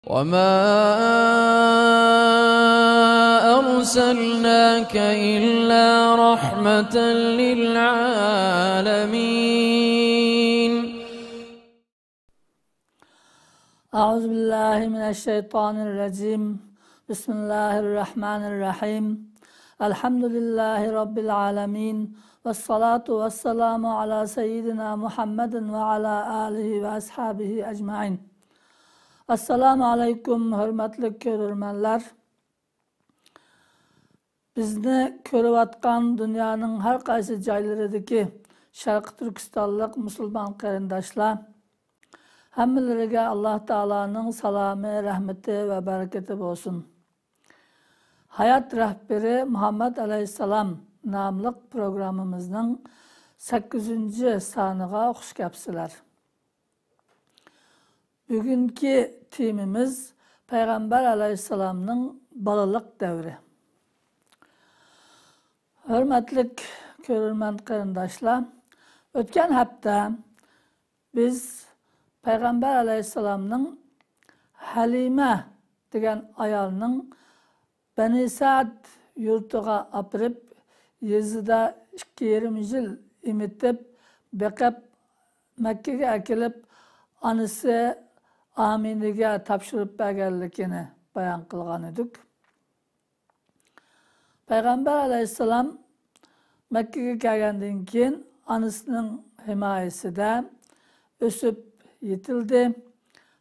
وما أرسلناك إلا رحمة للعالمين. أعوذ بالله من الشيطان الرجيم. بسم الله الرحمن الرحيم. الحمد لله رب العالمين، والصلاة والسلام على سيدنا محمد وعلى آله وأصحابه أجمعين. Assalamu alaykum hörmətli görürmenler. Bizni görüvatqan dünyanın hər qaysı caylarıdakı Şərqi Türkistanlıq musulman qarindaşlar, hammalariga Allah Taala'nın salamı, rəhməti və bərəkəti olsun. Hayat Rəhbəri Muhammed Aleyhisselam namlıq programımızın 8. sanığa xuş gəlibsizlər. Bugünkü temimiz Peygamber Aleyhisselam'ın balalıq devri. Hörmətli görürmen qarindaşlar, ötken hafta biz Peygamber Aleyhisselam'ın Halime degen ayalının Beni Sa'd yurtuğa apırıp yezida 2,5 yıl imitip beqip Mekke'ye akilip anısı Amine'ye tapşırıp bergenlikini bayan kılgan edik. Peygamber Aleyhisselam Mekke'ye gelgenden keyin anısının himayesi de ösüp yetildi.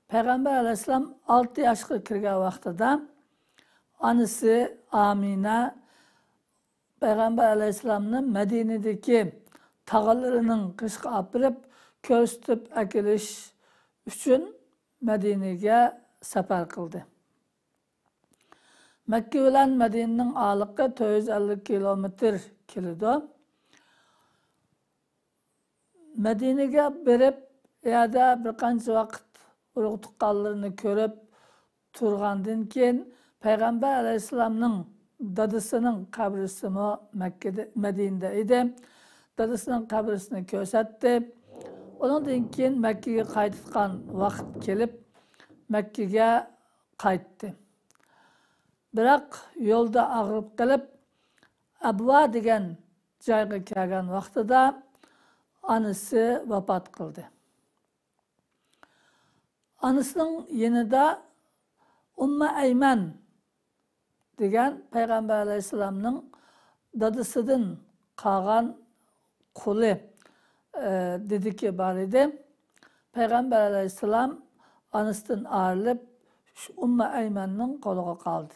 Peygamber Aleyhisselam 6 yaşqa kirgan vaqtida anısı Amine Peygamber Aleyhisselam'ın Medine'deki tağalarının qishqa apirib ko'rsatib akilish uchun Medine'ye sefer qildi. Mekke bilan Medine'nin ağırlığı 450 kilometr keladi. Medine'ye berib ya bir qancha vaqt urug' tuqqanlarini ko'rib turgandan keyin Peygamber Aleyhisselam'ın dadısının qabrisimi Mekke'de, Medine'de idi. Dadısının qabrisini ko'rsatdi. Ondan keyin Mekke'ye qaytgan vaqt kelib Mekke'ye qaytdi. Biroq yo'lda og'rib qilib Abva degan joyga kelgan vaqtida anisi vafot qildi. Anisining yanida Umma Ayman degan Peygamber Aleyhisselam'ın dadisidan qolgan quli dediki bar idi. Peygamber Aleyhisselam anisidan ayrılıb Umma Ayman'ın qo'liga qoldi.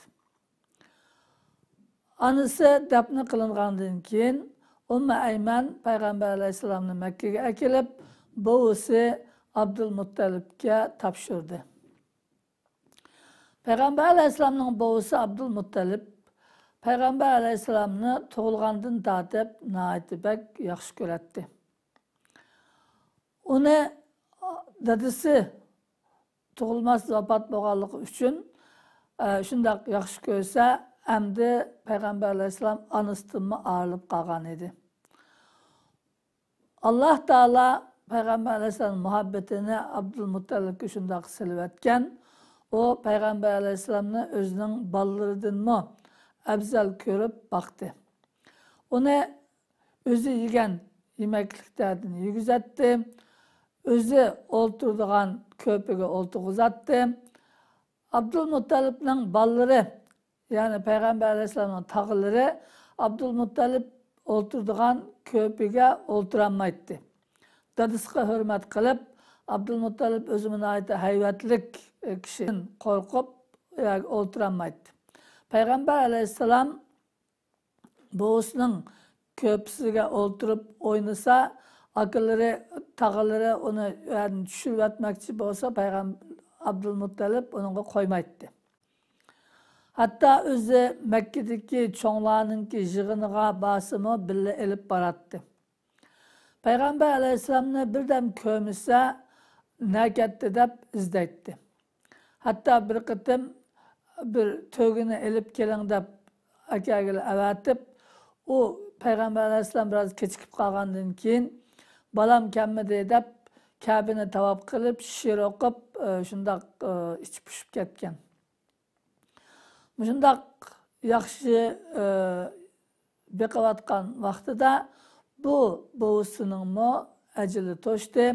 Anisi dafn qilingandan keyin Umma Ayman Peygamber Aleyhisselam'ı Mekke'ye akilib buvisi Abdülmuttalib'ga topshirdi. Peygamber Aleyhisselam'ın buvisi Abdülmuttalib Peygamber Aleyhisselam'ı tug'ilgandan tortib nihoyatda bek yaxshi ko'radi. Uni dadisi tug'ilmas vafot bo'lganligi uchun shundoq yaxshi ko'rsa, endi Peygamber Aleyhisselam anisidanmi ayrilib qolgan edi. Allah Teala Peygamber Aleyhisselam'ın muhabbetini Abdülmuttalibga shundoq silib etgan. O Peygamber Aleyhisselam'ni o'zining bolalaridanmi afzal ko'rib boqdi. Uni o'zi yegan yemekliklardan yegizatdi. O'zi o'ltirdigan ko'piga o'ltirg'izatdi. Abdülmuttalibning bolalari, ya'ni Peygamber Aleyhisselam'ın tağları Abdülmuttalib o'ltirdigan ko'piga o'ltirolmaydi. Dadisiga hurmat qilib, Abdülmuttalib o'zi nihoyatda hayvatlik kishidan qo'rqib o'ltirolmaydi. Peygamber Aleyhisselam buvisining ko'pisiga o'ltirib o'ynasa, akılları, tağaları onu yani düşürüp atmakçı bo'lsa, Peygamber Abdülmuttalib onunla qo'ymaydi. Hatta o'zi Mekke'deki cho'nglarninki yig'iniga borsimi birga ilib boratdi. Peygamber Aleyhisselam'ni birdam ko'misa nakatdi deb izlaydi. Hatta bir qitim bir to'gini ilib keling deb akaga avatib, u Peygamber Aleyhisselam biraz kechikib qolgandan keyin balam kelmadi deb Kabe'ni tavob qilib, she'r o'qib, shundoq ichib pishib ketgan. Shundoq yaxshi beqiyotgan vaqtida bu bovusiningmi ajali to'shdi.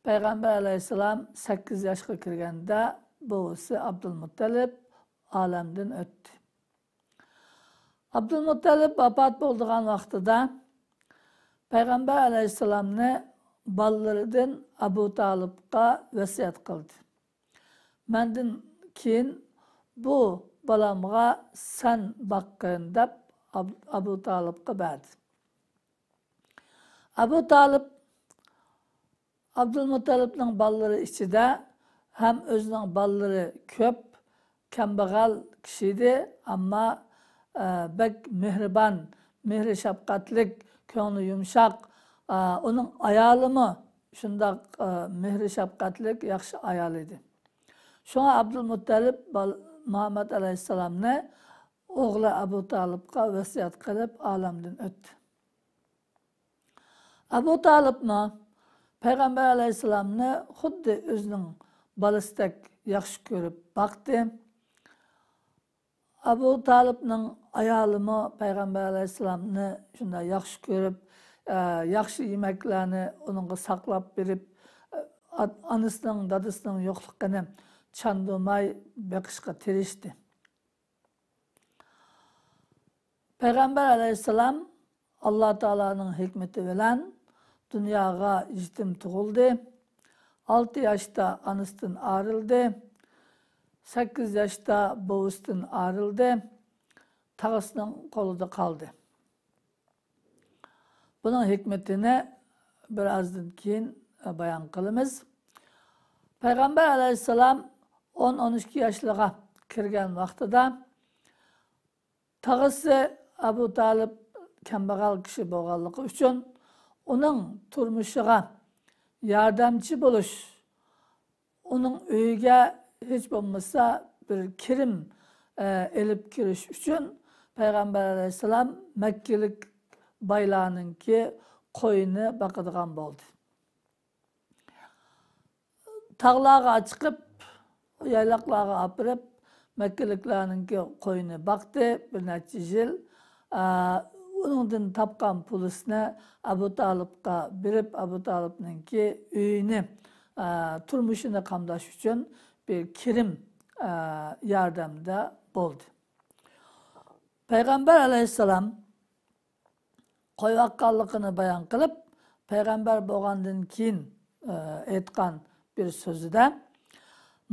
Payg'ambar alayhissalom 8 yoshga kirganda bovisi Abdulmuttalib olamdan o'tdi. Abdulmuttalib vafot bo'ldigan vaqtida Payg'ambar alayhissalomni bolalaridan Abu Talibga vasiyat qildi. Mendan keyin bu balamga sen baqqin deb Abu Talibga berdi. Abu Talib Abdulmuttalibning bolalari ichida ham o'zining bolalari ko'p, kambag'al kishi edi, ammo bek mehribon, mehri shafqatlik, ko'ngli yumshoq, uning ayolimi shundoq mehri shafqatlik yaxshi ayol edi. Shunga Abdulmuttalib Muhammad alayhissalomni o'g'li Abu Talibga vasiyat qilib olamdan o'tdi. Abu Talibni Payg'ambar alayhissalomni xuddi o'zining bolasidek yaxshi ko'rib boqdi. Abu Talibning ayolimi Payg'ambar alayhissalomni shunday yaxshi ko'rib, yaxshi yemaklarni uningga saqlab berib, onasining, dadasining yo'qligini chandurmay boqishga tirishdi. Payg'ambar alayhissalom Alloh taoloning hikmati bilan dunyoga yetim tug'ildi. 6 yoshda onasidan ayrildi. 8 yoshda bovisidan ayrildi. Tog'asining qo'lida qoldi. Buning hikmetini birazdan keyin bayon qilamiz. Payg'ambar alayhissalom 10-12 yoshliga kirgan vaqtida tog'asi Abu Talib kambag'al kishi bo'lganligi uchun uning turmushiga yordamchi bo'lish, uning uyiga hech bo'lmasa bir kirim elib kirish uchun Payg'ambar alayhissalom Makkalik baylarninki qo'yini boqadigan bo'ldi. Tog'larga chiqib, yayloqlarga opirib, Makkaliklarninki qo'yini boqdi bir necha yil. Uningdan topgan pulisini Abu Talibga berib, Abu Talibninki uyini, turmushini qamlash uchun bir kirim yordamda bo'ldi. Payg'ambar alayhissalom qo'yvaqonligini bayon qilib, payg'ambar bo'lgandan keyin aytgan bir so'zida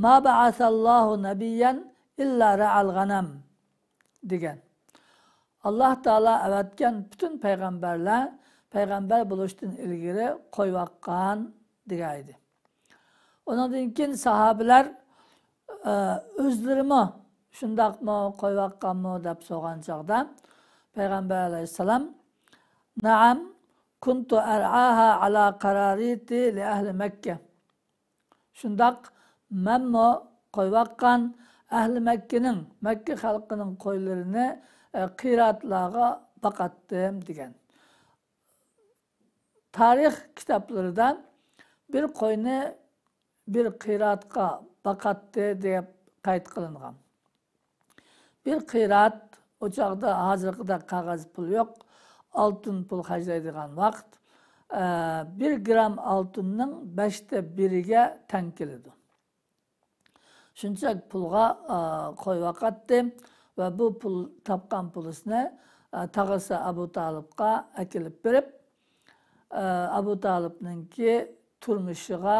Ma ba'asallohu nabiyyan illa ra'al g'anam degan. Alloh taolo avatgan butun payg'ambarlar payg'ambar bo'lishdan ilgari qo'yvaqqan degan edi. Undan keyin sahobalar o'zlarimi shundoqmi qo'yvaqqanmi deb so'rgan chog'da payg'ambar alayhissalom Naam kuntu ar'aha ala qarariti li ahli Makka. Shundoq menmi qo'yvaqqan ahli Makkaning, Makka xalqining qo'ylarini qiratlarga boqatdim degan. Tarix kitoblarida bir qo'yni bir qiratga boqatdi deb qayd qilingan. Bir qirat o chog'da hozirgidek qog'oz pul yo'q, oltin pul xarjlaydigan vaqt 1 gram oltinning 1/5ga teng keladi. Shuncha pulga qo'yvaqatdi va bu pul topgan pulisini tog'asi Abu Talibga akilib berib, Abu Talibninki turmushiga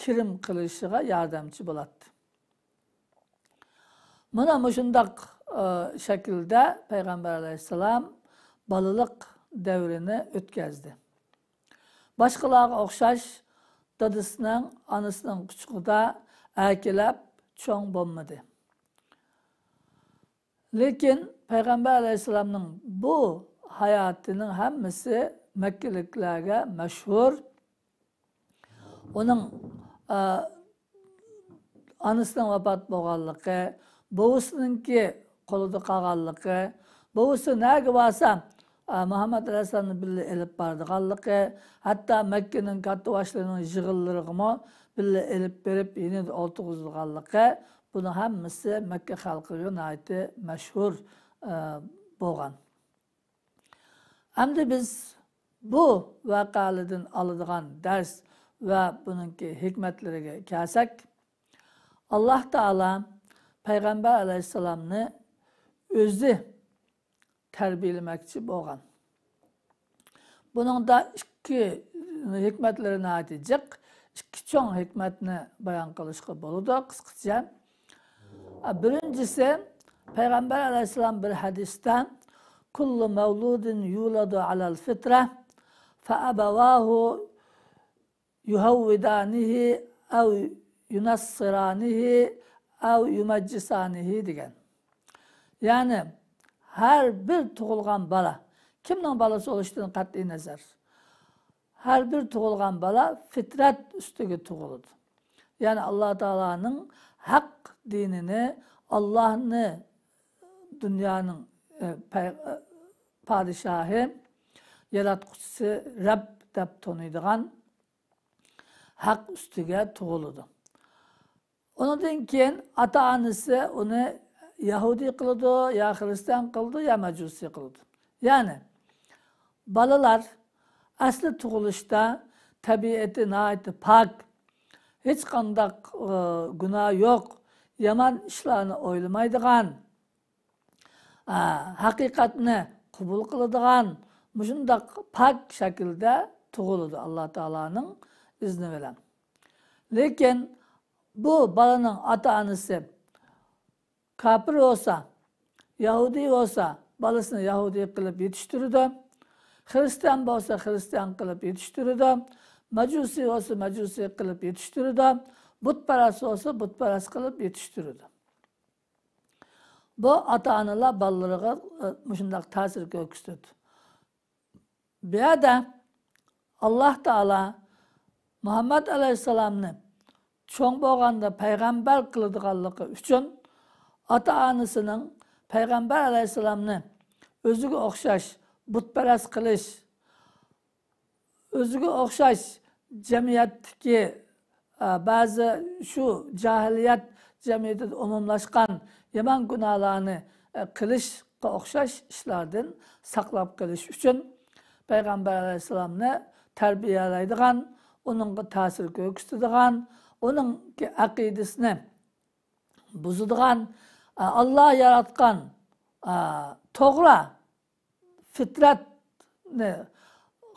kirim qilishiga yordamchi bo'ladi. Mana shundoq shaklda Payg'ambar alayhissalom bolalik davrini o'tkazdi. Boshqalarga o'xshash dadasining, onasining quchog'ida erkalab cho'ng bo'lmadi. Lekin Payg'ambar alayhissalomning bu hayotining hammasi Makkaliklarga mashhur. Uning onasining vafot bo'lganligi, bovusiningki qo'lida qolganligi, bovisi naga borsa Muhammed Aleyhisselam'ı birle elip bardiganlığı, hatta Mekke'nin kattıvaşlarının yığınlarını birle elip berip yine de oltuguzluğanlığı, bunun hemmisi Mekke halkına nihayeti meşhur bolğan. Hem biz bu vakalıdan alındığan ders ve bununki hikmetlerine kelsek, Allah Teala Peygamber Aleyhisselam'ı özü terbiyelemekçi bolğan. Bunun da iki hikmetlerine ait iki çoğ hikmetini bayan kılışqa boludu kıskaca. Birincisi, Peygamber Aleyhisselam bir hadiste kullu mevludin yuladu alel fitre fe ebevahu yuhavvidanihi ev yunassiranihi ev yumeccisanihi degen. Yani her bir tug'ilgan bala, kimning balası oluştuğunu kat'i nazar, her bir tug'ilgan bala fitrat üstüge tug'iladi. Yani Allah Teala'nın hak dinini, Allah'ını dünyanın padişahı, yaratqıcısı Rab deb tanıydigan hak üstüge tug'iladi. Ondan keyin ata-anası onu Yahudi kıldı, ya Hristiyan kıldı, ya Mecusi kıldı. Yani balalar asli tug'ilishda tabiati nihayat pak, hiç qandaq günah yok, yaman işlarni o'ylamaydigan, haqiqatni qabul qiladigan, mushundaq pak shaklda tug'iladi Alloh taoloning izni bilan. Lekin bu balaning ota-onasi kafir olsa, Yahudi olsa balasını Yahudi qilib yetishtirdi, Hristiyan bolsa Hristiyan qilib yetishtirdi, Macusi olsa Macusi qilib yetishtirdi, butparast olsa butparast qilib yetishtirdi. Bu ata-analar balalarga mushundaq ta'sir ko'rsatdi. Bu yerda Allah Teala Muhammed Aleyhisselam'ni cho'ng bo'lganda payg'ambar qiladiganligi uchun ata-anasının Peygamber Aleyhisselam'ni özüge o'xshash butparast qilish, özüge o'xshash jamiyatdagi ba'zi shu jahiliyat jamiyatida umumlashgan yomon gunohlarni qilishga o'xshash ishlardan saqlab qolish uchun Peygamber Aleyhisselam'ni tarbiyalaydigan, uningga ta'sir ko'rsatadigan, uning aqidasini buzadigan, Allah yaratgan to'g'ri fitratni,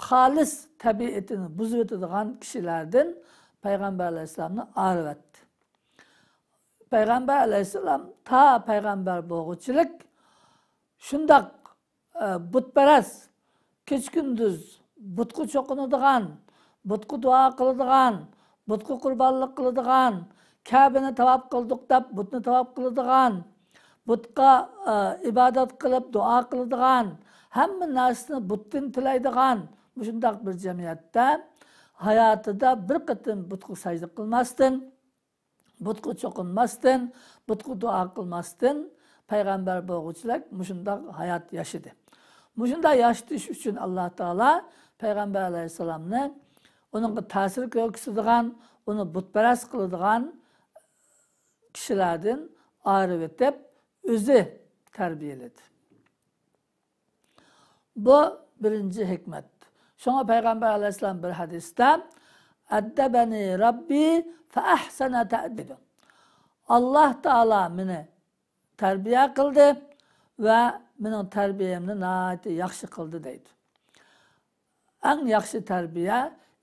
xolis tabiatini buzib o'tadigan kishilardan Payg'ambar alayhissalomni ayirvatdi. Payg'ambar alayhissalom ta payg'ambar bo'lg'uchilik shundoq butparast, kech kunduz butga cho'qinadigan, butga duo qiladigan, butga qurbonlik qiladigan, Kabe'ni tavaf qildik deb butni tavaf qiladigan, butga ibodat qilib duo qiladigan, hamma narsani butdan tilaydigan shundoq bir jamiyatda hayotida bir qitim butga sajda qilmasdan, butga cho'qinmasdan, butga duo qilmasdan payg'ambar bo'lg'uchilik shundoq hayot yashadi. Shunday yashatish uchun Alloh taolo payg'ambar alayhissalomni uningga ta'sir ko'rsatadigan, uni butparast qiladigan kishilardan ayirib o'tib o'zi tarbiyaladi. Bu birinchi hikmat. Shunga Payg'ambar alayhissalom bir hadisda addabani robbi fa ahsana ta'dibi. Alloh taolo meni tarbiya qildi va mening tarbiyamni nihoyat yaxshi qildi deydi. Eng yaxshi tarbiya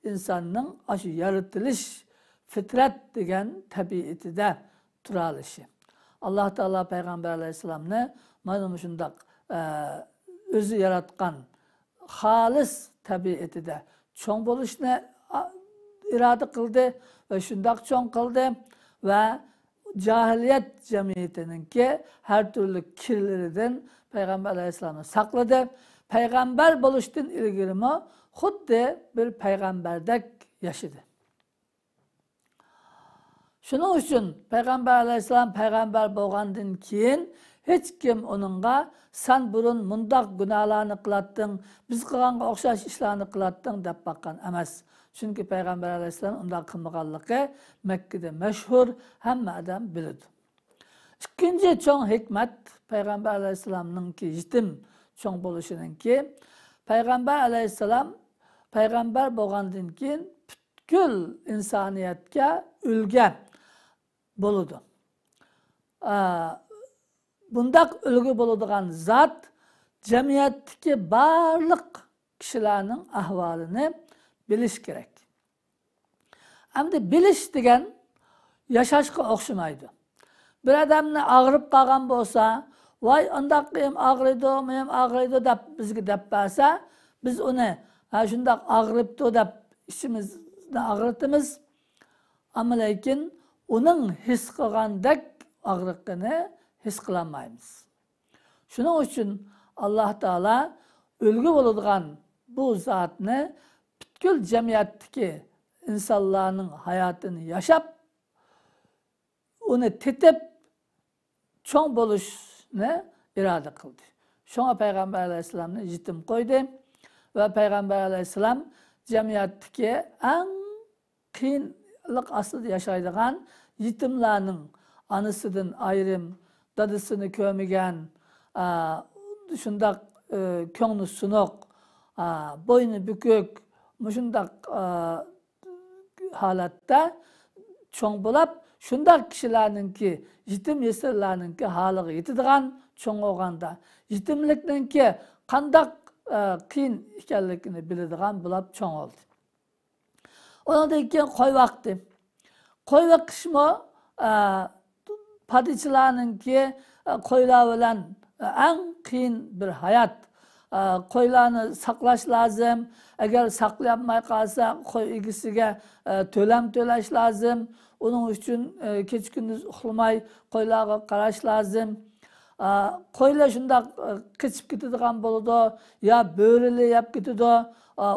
insonning shu yaratilish fitrat degan tabiatida tura olishi. Alloh taolo Payg'ambar alayhissalomni mana shundoq o'zi yaratgan xolis tabiatida cho'ng bo'lishni iroda qildi va shundoq cho'ng qildi va jahiliyat jamiyatininki har turli kirlaridan Payg'ambar alayhissalomni saqladi. Payg'ambar bo'lishdan ilgarimi xuddi bir payg'ambardek yashadi. Shuning uchun Payg'ambar alayhissalom payg'ambar bo'lgandan keyin Hech kim uningga san burun mundaq gunohlarni qilatding, biz qilganga o'xshash ishlarni qilatding deb boqqan emas. Chunki payg'ambar alayhissalom undaq qilmaganligi Makkada mashhur, hamma odam biladi. Ikkinchi cho'ng hikmat payg'ambar alayhissalomninki yetim cho'ng bo'lishininki, payg'ambar alayhissalom payg'ambar bo'lgandan keyin butkul insoniyatga ulga bo'ladi. Bundaq ulgu bo'ladigan zot jamiyatdagi barliq kishilarning ahvolini bilish kerak. Endi bilish degan yashashga o'xshamaydi. Bir odamni og'rib qolgan bo'lsa, voy undaq ham og'riydi, men og'riydi deb bizga deb bersa, biz uni ha shundaq og'ribdi deb ichimizni og'ritamiz. Ammo lekin uning his qilgandek og'riqini his qilolmaymiz. Shuning uchun Alloh taolo ulgu bo'ladigan bu zotni butkul jamiyatdagi insonlarning hayotini yashab, uni tetib cho'ng bo'lishni iroda qildi. Shunga payg'ambar alayhissalomni yetim qo'ydi va payg'ambar alayhissalom jamiyatdagi eng qiyinlik ostida yashaydigan yetimlarning onasidan ayrim, dadasini ko'rmagan, shundaq ko'ngli sunuq, bo'yni bukuk, shundaq holatda cho'ng bo'lib, shundaq kishilarninki, yetim yesirlarninki holiga yetadigan cho'ng bo'lganda, yetimlikninki qandaq qiyin ekanligini biladigan bo'lib cho'ng oldi. Undan keyin qo'y vaqti. Qo'y vaqtishmi padichilarninki qo'ylar bilan eng qiyin bir hayot. Qo'ylarni saqlash lozim. Agar saqlayolmay qolsa, qo'y egasiga to'lam to'lash lozim. Uning uchun kecha kunduz uxlamay qo'ylarga qarash lozim. Qo'ylar shundaq qochib ketadigan bo'ladi, yo bo'rilar yeb ketadi.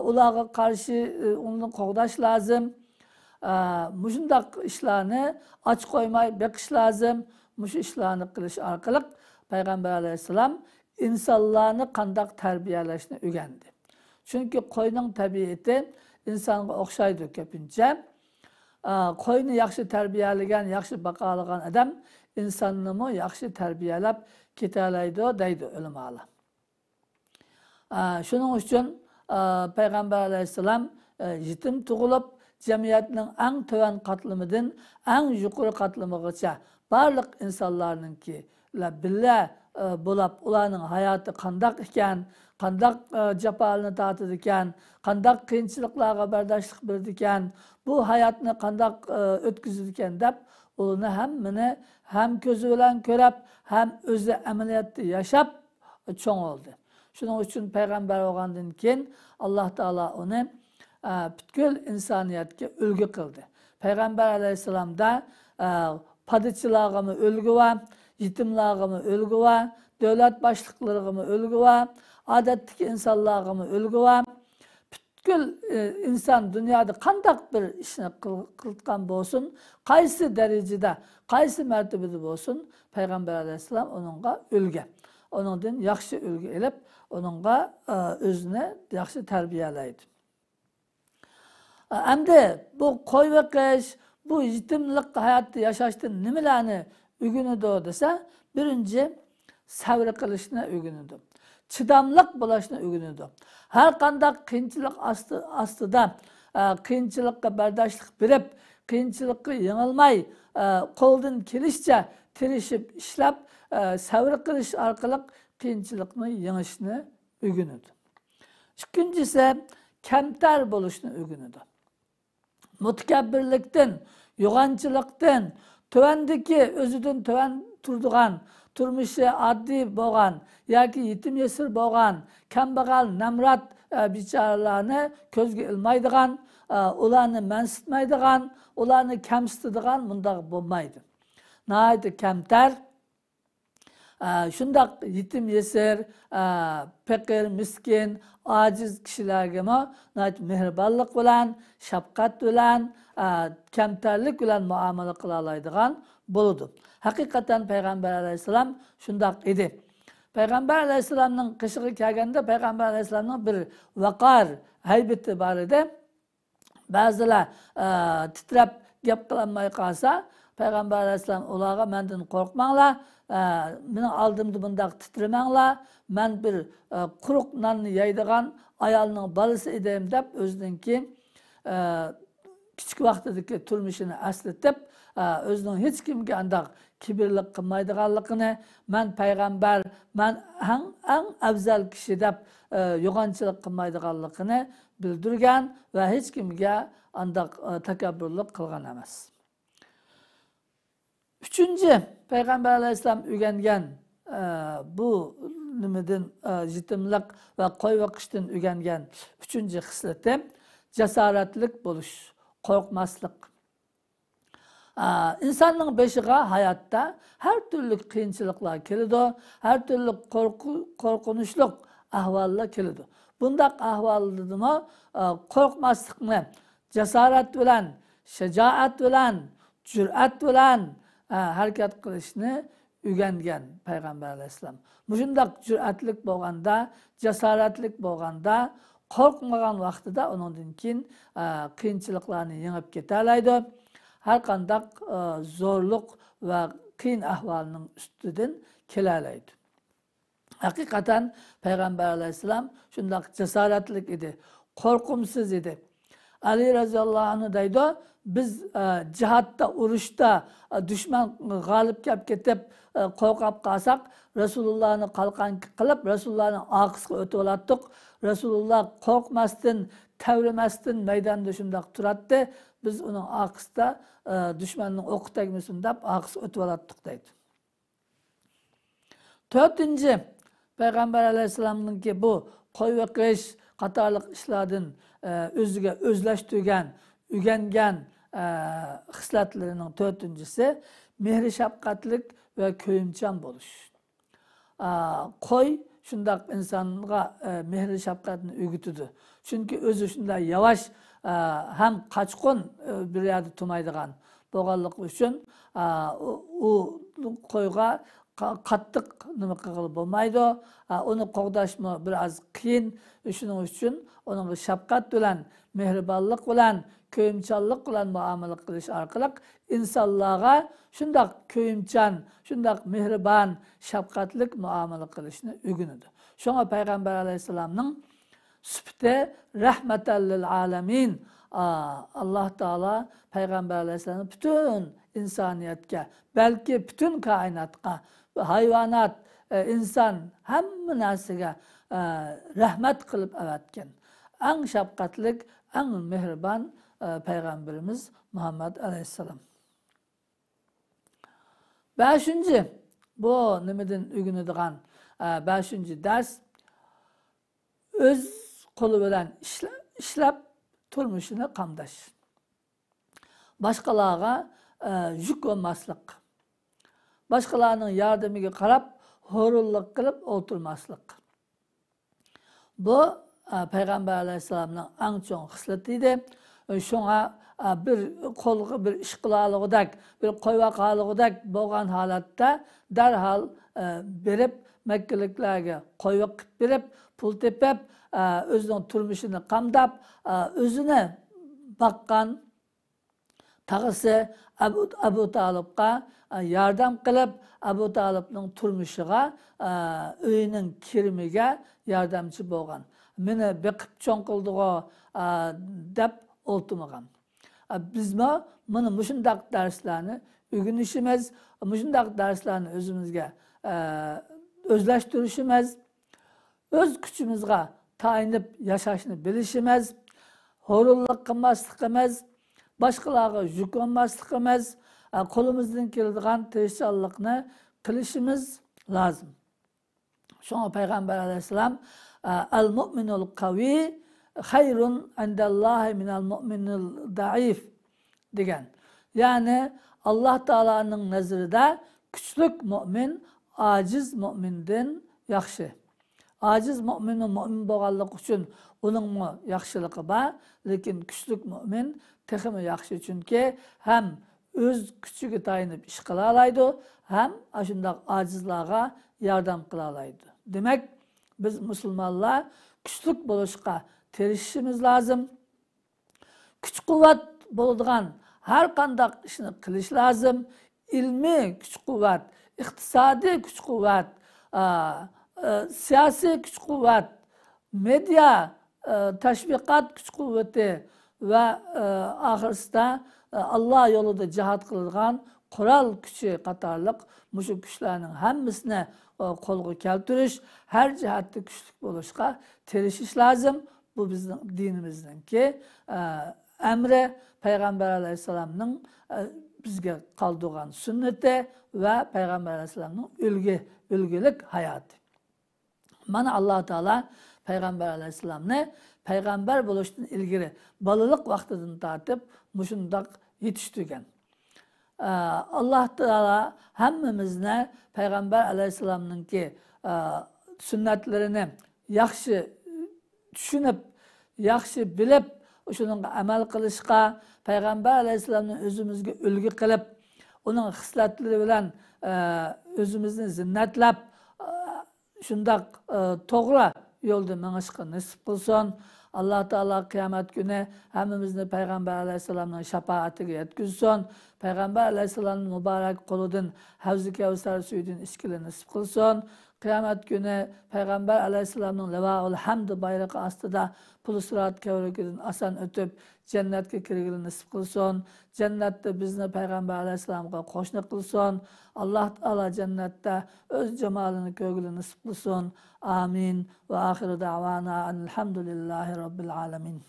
Ularga qarshi uni qo'g'dash lozim. Mushundaq ishlarni och qo'ymay beqish lozim. Mushu ishlarni qilish orqali payg'ambar alayhissalom insonlarni qandaq tarbiyalashni o'rgandi. Chunki qo'yning tabiati insonga o'xshaydi ko'pincha. Qo'yni yaxshi tarbiyalagan, yaxshi boqolgan odam insonnimi yaxshi tarbiyalab ketalaydi deydi ulamolar. Shuning uchun payg'ambar alayhissalom yetim tug'ilib, jamiyatning eng tuvan qatlamidan eng yuqori qatlamigacha barliq insonlarninki billa bo'lib, ularning hayoti qandaq ekan, qandaq jafolarni tortadi ekan, qandaq qiyinchiliklarga bardoshlik berdi ekan, bu hayotni qandaq o'tkazadi ekan deb uni hammani ham ko'zi bilan ko'rib, ham o'zi amaliyotda yashab cho'ng oldi. Shuning uchun payg'ambar bo'lgandan keyin Alloh taolo uni butkul insoniyatga ulgu qildi. Payg'ambar alayhissalomda padichilarga ulgu va yetimlarga ulgu va davlat boshliqlariga ulgu va odatdagi insonlarga ulgu va butkul inson dunyoda qandaq bir ishni qilgan bo'lsin, qaysi darajada, qaysi martabada bo'lsin, payg'ambar alayhissalom uningga ulgu. Uningdan yaxshi ulgu ilib, uningga o'zini yaxshi tarbiyalaydi. Endi bu qo'y boqish, bu yetimlik hayotda yashashdan nimalarni o'rganadi desa, birinchi sabr qilishni o'rganadi. Chidamliq bo'lishni o'rganadi. Har qanday qiyinchilik ostida qiyinchilikka bardoshlik berib, qiyinchilikka yengilmay, qo'ldan kelishicha tirishib ishlab, sabr qilish orqali qiyinchilikni yengishni o'rganadi. Ikkinchisi kamtar bo'lishni o'rganadi. Mutakabbirlikdan, yo'g'onchilikdan, tuvandiki o'zidan tuvan turdigan, turmushi oddiy bo'lgan yoki yetim yesir bo'lgan, kambag'al, namrat bechoralarni ko'zga ilmaydigan, ularni mansitmaydigan, ularni kamsitadigan bundaq bo'lmaydi. Nihoyatda kamtar, Shundoq yetim yesir, faqir, miskin, ojiz kishilarga mehribonlik bilan, shafqat bilan, kamtarlik bilan muomala qila oladigan bo'ladi. Haqiqatan Payg'ambar alayhissalom shundoq edi. Payg'ambar alayhissalomning qishig'i kelganda Payg'ambar alayhissalomning bir vaqor, haybati bor edi. Ba'zilar titrab gap qilolmay qolsa, Payg'ambar alayhissalom ularga mendan qo'rqmanglar, mening oldimda bundaq titramanglar, men bir quruq nonni yeydigan ayolning bolasi edim deb o'zininki kichik vaqtidagi turmushini eslatib, o'zining hech kimga andaq kibirlik qilmaydiganligini, men payg'ambar, men eng afzal kishi deb yo'g'onchilik qilmaydiganligini bildirgan va hech kimga andaq takabburlik qilgan emas. Üçüncü, Peygamber Aleyhisselam ügengen bu nimadan yetimlik va qo'y boqishdan ügengen üçüncü xislati cesaretlik bo'lish, qo'rqmaslik. İnsanның beşiga hayatta her türlü qiyinchiliklar keladi, her türlü qo'rqinchli ahvollar keladi. Bundaq ahvolda qo'rqmaslikni cesaret bilan, şecaat bilan, jur'at bilan harakat qilishni o'rgangan Payg'ambar alayhissalom. Mushundaq jur'atlik bo'lganda, jasoratlik bo'lganda, qo'rqmagan vaqtida undan keyin qiyinchiliklarni yengib ketalaydi. Har qandaq zo'rliq va qiyin ahvolning ustidan kelalaydi. Haqiqatan Payg'ambar alayhissalom shundaq jasoratlik edi, qo'rqumsiz edi. Ali roziyallohu anhu deydi, biz jihatda, urushda dushman g'olib kelib ketib qo'rqib qolsak, Rasulullohni qalqon qilib, Rasulullohning orqasiga o'tib olatdik. Rasululloh qo'rqmasdan, tavrimasdan maydonda shundoq turardi. Biz uning orqasida dushmanning o'qi tegmasin deb orqasiga o'tib olatdik deydi. To'rtinchi, Payg'ambar alayhissalomninki bu qo'y boqish qatorliq ishlardan o'ziga o'zlashtirgan, o'rgangan xislatlarining to'rtinchisi mehri shafqatlik va ko'yimchan bo'lish. Qo'y shundoq insonga mehri shafqatni o'rgatadi. Chunki o'zi shunday yavash ham qochqin bir yerda turmaydigan bo'lganligi uchun u qo'yga qattiq nima qilib bo'lmaydi. Uni qo'g'dashmi biraz qiyin. Shuning uchun uning shafqat bilan, mehribonlik bilan, ko'yimchanlik bilan muomala qilish orqali insonlarga shundoq ko'yimchan, shundoq mehribon, shafqatlik muomala qilishni o'rganadi. Shunga Payg'ambar alayhissalomning sifati rahmatan lil alamin. Alloh taolo Payg'ambar alayhissalomni butun insoniyatga, balki butun koinotga, hayvonot, inson hamma narsaga rahmat qilib avatgan eng shafqatlik, eng mehribon Peygamberimiz Muhammed Aleyhisselam. Beşinci, bu nimadan o'rganadigan beşinci ders o'z qo'li bilan ishlab turmushini qamdash. Boshqalarga yuk bo'lmaslik. Boshqalarning yordamiga qarab xo'rlik qilib o'tirmaslik. Bu Peygamber Aleyhisselamning eng cho'ng xislati edi. Shunga bir qo'lga bir ish qilalig'idak, bir qo'yvaqalig'idak bo'lgan holatda darhol berib Mekkeliklarga qo'yvaq qilib berib, pul tepib, o'zining turmushini qamdab, o'zini boqqan tag'isi Abu Talibga yordam qilib, Abu Talibning turmushiga, uyining kirimiga yordamchi bo'lgan. Meni beqib cho'ng qildi-g'o deb o'ltirmagan. Bizmi buni mushundaq darslarni o'rganishimiz, mushundaq darslarni o'zimizga o'zlashtirishimiz, o'z kuchimizga tayinib yashashni bilishimiz, xo'rlik qilmasligimiz, boshqalarga yuk olmasligimiz, qo'limizdan keladigan tirishchanlikni qilishimiz lozim. Shunga Payg'ambar alayhissalom al mu'minul qavi xayrun indallohi minal mu'minil zaif degan. Ya'ni Alloh taoloning nazarida kuchlik mo'min aciz mümindən yaxşı. Aciz müminin mümin bolğanlığı üçün onun yaxşılığı var, lakin güçlük mümin texmi yaxşı, çünki həm öz küçügü tayanıb iş qıla alaydı, həm aşındaq acizlarga yardım qıla alaydı. Demek biz musulmanlar güçlük boluşqa tirishishimiz lazım. Güç quvvat boladigan har qandaq ishni qilish lazım. İlmi güç quvvat, iqtisodiy güç quvvat, siyosiy güç quvvat, media tashviqot güç quvvati va oxirisida Allah yo'lida jihad qiladigan qurol kuchi qatorliq mushu kuchlarning hammasini qo'lga keltirish, har jihatda kuchli bo'lishga tirishish lozim. Bu bizning dinimizningki emri, Peygamber Aleyhisselam'ın bizga qoldirgan sünneti va Peygamber Aleyhisselam'ın ülgülik hayatı. Mana Allah Teala Peygamber Aleyhisselam'ni peygamber bo'lishdan ilgari bolalik vaqtidan tortib mushundoq yetishtirgan. Allah Teala hammamizni Peygamber Aleyhisselam'ınki sünnetlerini yaxshi tushunib, yaxshi bilib, shuningga amal qilishga, Peygamber Aleyhisselamni o'zimizga ulgu qilib, uning xislatlari bilan o'zimizni zinnatlab, shundoq to'g'ri yo'lda mengishga nasib qilsin. Allah Teala kıyamet günü hammamizni Peygamber Aleyhisselam'ın şefaatiga yetkizsin. Peygamber Aleyhisselam'ın mübarek qolidan Havz-i Kevser suyundan içkili nasip qilsin. Kıyamet günü Peygamber Aleyhisselam'ın Levaul Hamd bayrağı astida Pul-Sırat kevrigidan asan ötüp cennetke kirgili nasip qilsin. Cennette bizni Peygamber Aleyhisselam'a qo'shni qilsin. Allah Teala cennette öz cemalini ko'rgili nasip qilsin. Amin. Ve ahiru da'vana elhamdülillahi Rabbil alemin.